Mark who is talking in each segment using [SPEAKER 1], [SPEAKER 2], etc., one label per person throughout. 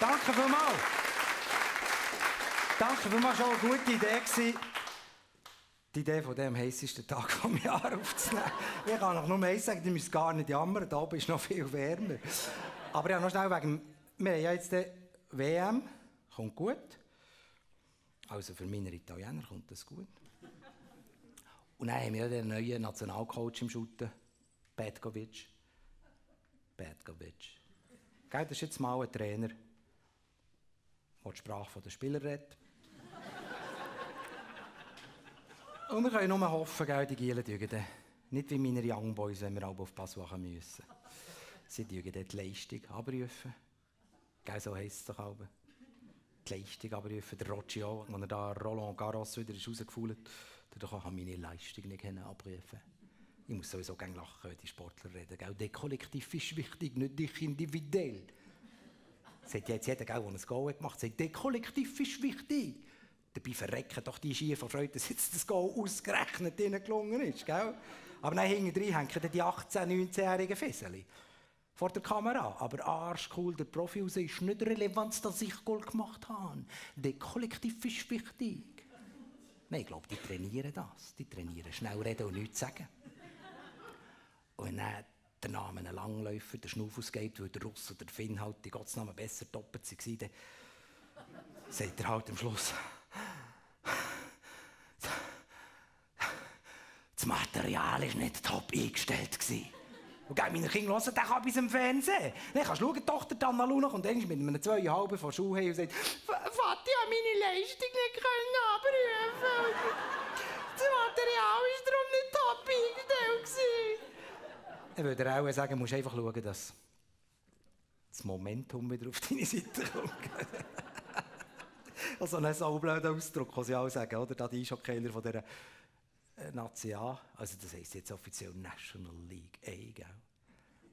[SPEAKER 1] Danke vielmals. Danke vielmals, schon eine gute Idee gewesen. Die Idee von dem heissesten Tag vom Jahr aufzunehmen. Ich kann noch nur eins sagen, ihr müsst gar nicht jammern, da oben ist noch viel wärmer. Aber ja, noch schnell wegen... Wir haben ja jetzt die WM, kommt gut. Also für meine Italiener kommt das gut. Und dann haben wir ja den neuen Nationalcoach im Shooten, Petkovic. Gell, das ist jetzt mal ein Trainer, der die Sprache der Spieler redet. Und wir können nur hoffen, gell, die Gielen tun nicht wie meine Young Boys, wenn wir alle auf Pass machen müssen. Sie tun die Leistung abrufen. Gell, so heisst es doch auch. Die Leistung abrufen. Der Roccio, als er da Roland Garros wieder rausgefühlt hat, der kann meine Leistung nicht abrufen. Ich muss sowieso gerne lachen, wenn die Sportler reden. Gell? Der Kollektiv ist wichtig, nicht dich individuell. Sagt jetzt jeder, der ein Goal gemacht hat, sagt, der Kollektiv ist wichtig. Dabei verrecken doch die schier vor Freude, dass jetzt das Goal ausgerechnet ihnen gelungen ist. Gell? Aber dann hinten hängen die 18-, 19-jährigen Fesseli vor der Kamera. Aber arschcool, der Profi raus ist nicht relevant, dass ich Goal gemacht habe. Der Kollektiv ist wichtig. Nein, ich glaube, die trainieren das. Die trainieren schnell reden und nichts sagen. Und wenn dann der Name ein Langläufer, der Schnuff ausgeht, weil der Russ oder der Finn halt die Gottesnamen besser doppelt waren, dann sagt er halt am Schluss: Das Material war nicht top eingestellt. Und meine Kinder hören den ab im Fernsehen. Dann kannst du schauen, die Tochter Anna Luna kommt mit einem 2,5 von Schuhe und sagt: Vati, ich konnte meine Leistung nicht abrufen. Das Material war darum nicht top eingestellt. Dann würde er auch sagen, du musst einfach schauen, dass das Momentum wieder auf deine Seite kommt. Also ein so blöder Ausdruck, kann ich auch sagen, oder? Da die Eishockeyler von dieser Nazi A, also das heisst jetzt offiziell National League A, gell?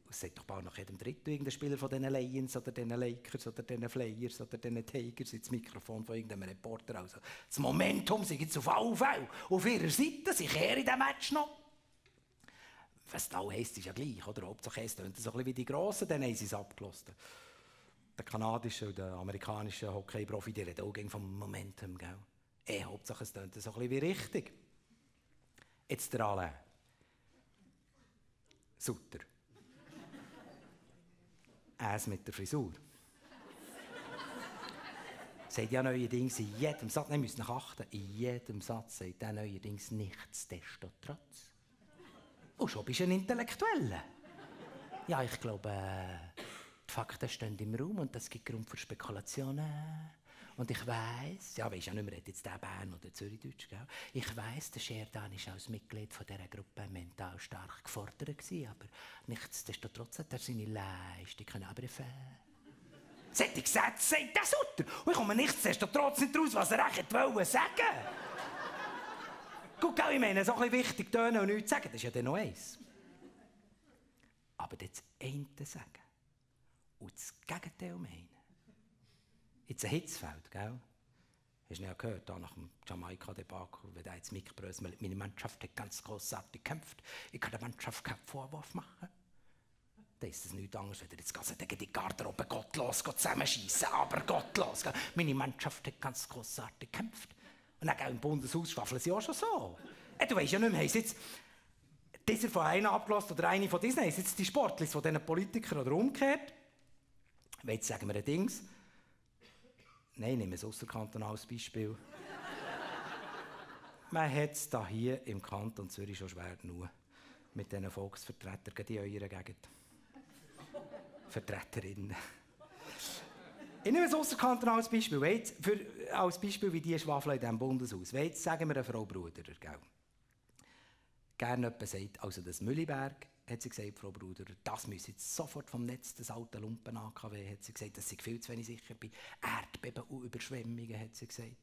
[SPEAKER 1] Und es sagt doch bald nach jedem Dritten irgendein Spieler von diesen Lions oder diesen Lakers oder diesen Flyers oder diesen Tigers ins Mikrofon von irgendeinem Reporter. Also das Momentum ist jetzt auf alle Fälle auf ihrer Seite, sie kehren in diesem Match noch. Was das heisst, ist ja gleich, oder? Hauptsache es tönt so ein bisschen wie die Grossen, dann haben sie es abgelassen. Der kanadische und der amerikanische Hockey-Profi, die reden auch vom Momentum, gell? Hauptsache es tönt so ein bisschen wie richtig. Jetzt der Alain Sutter. Eins mit der Frisur. Sagt ja neuerdings in jedem Satz, ihr müsst achten, in jedem Satz sagt er neuerdings nichtsdestotrotz. Und schon bist du ein Intellektueller. Ja, ich glaube, die Fakten stehen im Raum und das gibt Grund für Spekulationen. Und ich weiss, ja, weisst ja nicht mehr, jetzt der Bern oder Zürichdeutsch, gell? Ich weiss, der Scherdan war als Mitglied von dieser Gruppe mental stark gefordert gewesen, aber nichtsdestotrotz hat er seine Leistung abrufen. Solche Sätze sagt der Sutter. Und ich komme nichtsdestotrotz nicht raus, was er echt wollte sagen. Guck, ich meine, so ein bisschen wichtig tönen und nichts sagen, das ist ja dann noch eins. Aber das eine sagen und das Gegenteil meinen. Jetzt ein Hitzfeld, gell? Hast du ja gehört, da nach dem Jamaika-Debakel, wenn der jetzt Mick Brösmel, meine Mannschaft hat ganz grossartig gekämpft, ich kann der Mannschaft keinen Vorwurf machen. Dann ist es nichts anderes, wenn jetzt gegen die Garderobe gottlos zusammenschießen, aber gottlos. Gell? Meine Mannschaft hat ganz grossartig gekämpft. Und dann im Bundeshaus schwaffeln sie auch schon so. Du weisst ja nicht mehr, haben sie jetzt dieser von einer abgelassen oder eine von diesen, haben sie jetzt die Sportler von diesen Politikern oder umgekehrt. Jetzt sagen wir ein Dings. Nein, nehmen wir ein ausserkantonales Beispiel. Man hat es hier im Kanton Zürich schon schwer genug mit diesen Volksvertretern in eurer Gegend. Vertreterinnen. Ich nehme ein ausserkantonales Beispiel. Als Beispiel wie die Schwafel in diesem Bundeshaus. Jetzt sagen wir eine Frau Bruderer. Gell? Gerne jemand sagt, also das Mülliberg, hat sie gesagt, Frau Bruderer, das müsse jetzt sofort vom Netz, das alte Lumpen-AKW, hat sie gesagt, das sei viel zu wenig sicher bei Erdbeben und Überschwemmungen, hat sie gesagt.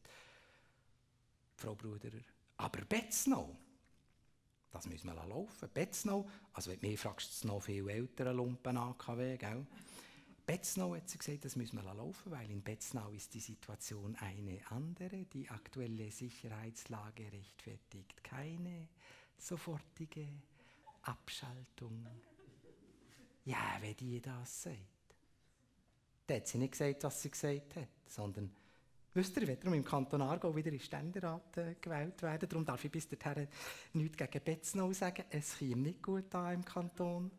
[SPEAKER 1] Frau Bruderer. Aber Betznau, das müssen wir laufen. Betznau, also wenn du mich fragst, ist noch viel älterer Lumpen-AKW, gell? Betznau, hat sie gesagt, das müssen wir laufen, weil in Betznau ist die Situation eine andere. Die aktuelle Sicherheitslage rechtfertigt keine sofortige Abschaltung. Ja, wenn die das sagt, dann hat sie nicht gesagt, was sie gesagt hat, sondern, wisst ihr, wenn im Kanton Aargau wieder in den Ständerat gewählt werden, darum darf ich bis dahin nichts gegen Betznau sagen, es käme nicht gut an im Kanton.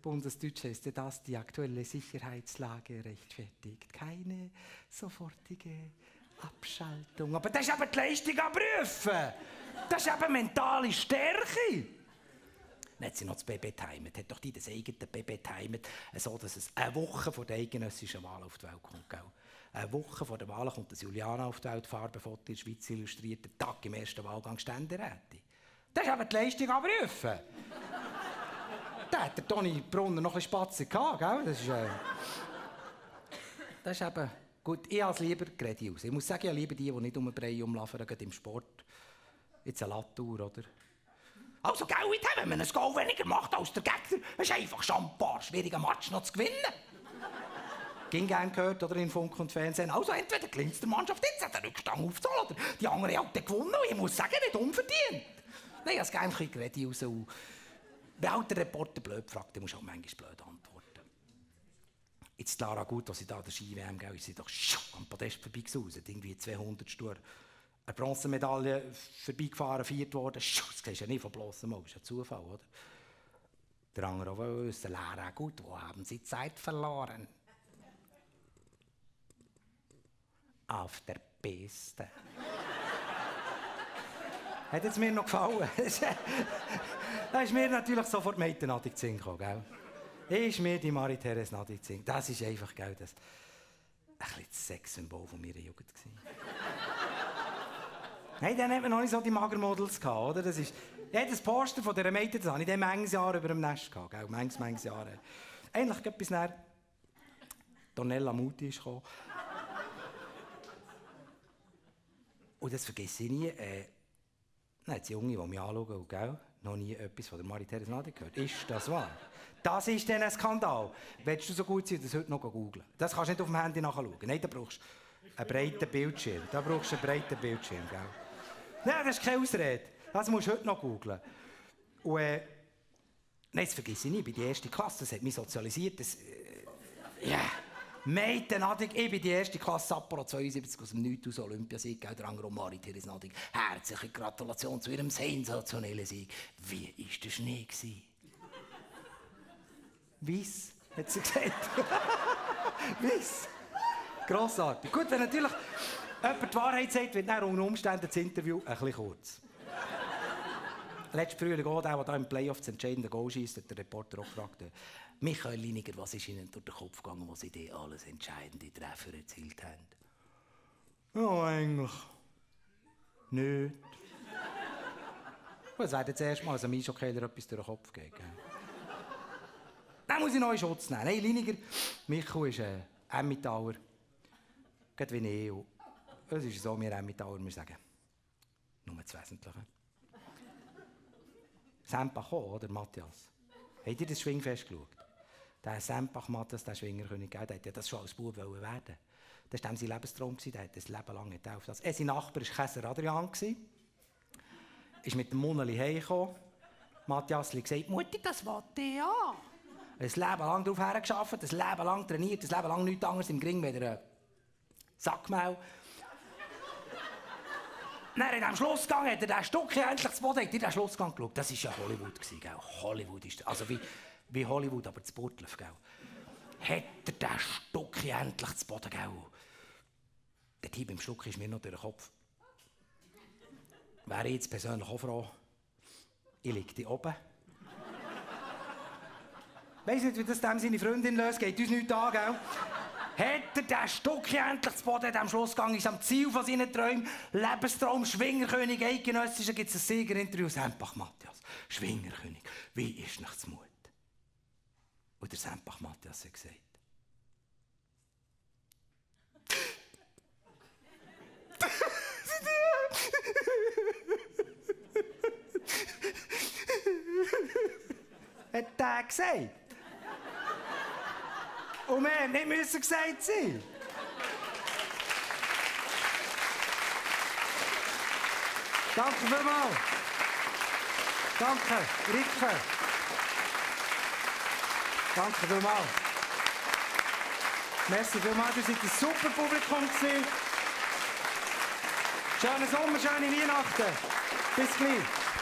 [SPEAKER 1] Bundesdeutsch heisst das, die aktuelle Sicherheitslage rechtfertigt keine sofortige Abschaltung. Aber das ist eben die Leistung am Prüfen. Das ist eben mentale Stärke. Dann hat sie noch das BB getimet. Hat doch die das eigene BB getimet, so dass es eine Woche vor der eidgenössischen Wahl auf die Welt kommt. Gell? Eine Woche vor der Wahl kommt das Juliana auf die Welt, Farbenfoto in der Schweiz illustriert, der Tag im ersten Wahlgang Ständerätin. Das ist eben die Leistung am Prüfen. Da hat der Toni Brunner noch ein bisschen Spatzen gehabt, gell? Das ist eben... Gut, ich als lieber geradeaus. Ich muss sagen, ich liebe die nicht um den Brei umlaufen, gerade im Sport. Jetzt eine Latour, oder? Also, gell, wenn man ein Goal weniger macht als der Gegner, ist einfach schon ein paar schwierige Match noch zu gewinnen. Ging gern gehört, oder in Funk und Fernsehen. Also, entweder gelingt es der Mannschaft jetzt, den Rückstand aufzuholen, oder die andere hat gewonnen. Und ich muss sagen, nicht unverdient. Nein, ich habe gerne ein bisschen geradeaus. Wenn auch der Reporter blöd fragt, dann muss auch manchmal blöd antworten. Jetzt Lara Gut, als sie da der Ski-WM gab, ist sie doch am Podest vorbeigesaust. Irgendwie 200 Stur eine Bronzemedaille vorbeigefahren, 4. worden. Das siehst du ja nicht von bloßem Mal, das ist ein Zufall, oder? Der andere auch wissen, Lara Gut, wo haben Sie Zeit verloren? Auf der Piste. Hat es mir noch gefallen? Da ist mir natürlich sofort Meiten Nadig zu gekommen, gell? Ist mir die Marie-Therese Nadig zu Das ist einfach, gell, das ein bisschen das Sexsymbol von meiner Jugend gewesen. Nein, dann hat man noch nicht so die Magermodels gehabt, oder? Das ist, das Poster von dieser Meiten, das habe ich dann manches Jahr über dem Nest gehabt, gell? Manches Jahre. Eigentlich etwas näher. Donella Muti ist gekommen. Und das vergesse ich nie. Nein, die Junge, die mich anschauen, gell, noch nie etwas von der Marie-Therese Nadig gehört. Ist das wahr? Das ist dann ein Skandal. Willst du so gut sein, das heute noch googeln? Das kannst du nicht auf dem Handy nachschauen. Nein, da brauchst du einen breiten Bildschirm. Gell? Nein, das ist keine Ausrede. Das musst du heute noch googeln. Und nein, das vergesse ich nie. Bei der ersten Klasse, das hat mich sozialisiert. Meiten Nadig, ich bin die erste Klasse Sapporo 72 aus dem Nichts aus Olympiasieg, der andere Marie-Therese Nadig. Herzliche Gratulation zu ihrem sensationellen Sieg. Wie war der Schnee? Weiss, hat sie gesagt. Weiss. Grossartig. Gut, wenn natürlich jemand die Wahrheit sagt, wird dann unter Umständen das Interview ein bisschen kurz. Letztes Frühling auch, der im Playoff das entscheidende Goal schießt, hat der Reporter auch gefragt, Michael Liniger, was ist Ihnen durch den Kopf gegangen, als Sie die alles entscheidende Treffer erzielt haben? Ja, eigentlich nicht. Das wäre jetzt erst mal, als ein Eishockeyler etwas durch den Kopf geht. Dann muss ich noch in Schutz nehmen. Hey, Liniger, Michael ist Emmentaler, gerade wie ich. Es ist so, wir Emmentaler, wir sagen, nur das Wesentliche. Sempach auch, oder Matthias? Habt ihr das Schwingfest geschaut? Der Sempach Matthias, der Schwingerkönig, der hat ja das schon als Bub werden. Das war sein Lebenstraum, der hat das Leben lang getauft. Sein Nachbar war Käser Adrian. Ist mit dem Munneli heimgekommen. Matthias hat gesagt, Mutti, das wollte ich ja. Er hat ein Leben lang darauf hergearbeitet, ein Leben lang trainiert, ein Leben lang nichts anderes im Gring mit einer Sackmehl. Dann am Schlussgang hat er den Stück endlich zu Boden. Habt ihr den Schlussgang geschaut? Das war ja Hollywood, gell? Hollywood ist also wie Hollywood, aber zu Burtlev, gell? Hat er den Stück endlich zu Boden, gell? Der Typ im Stück ist mir noch durch den Kopf. Wäre ich jetzt persönlich auch froh, ich liege hier oben. Weiss nicht, wie das dem seine Freundin löst, geht uns nichts an, gell? Hat er den Stück endlich zu Boden, am Schlussgang ist am Ziel von seinen Träumen, Lebenstraum, Schwingerkönig, Eidgenössische, gibt es ein Siegerinterview, Sempach Matthias, Schwingerkönig, wie ist nicht zu Mut? Und der Sempach Matthias hat gesagt, hat der gesagt? Und wir nicht müssen gesagt sein. Danke vielmals. Danke, Rike. Danke vielmals. Merci vielmals, ihr seid ein super Publikum gewesen. Schönen Sommer, schöne Weihnachten. Bis gleich.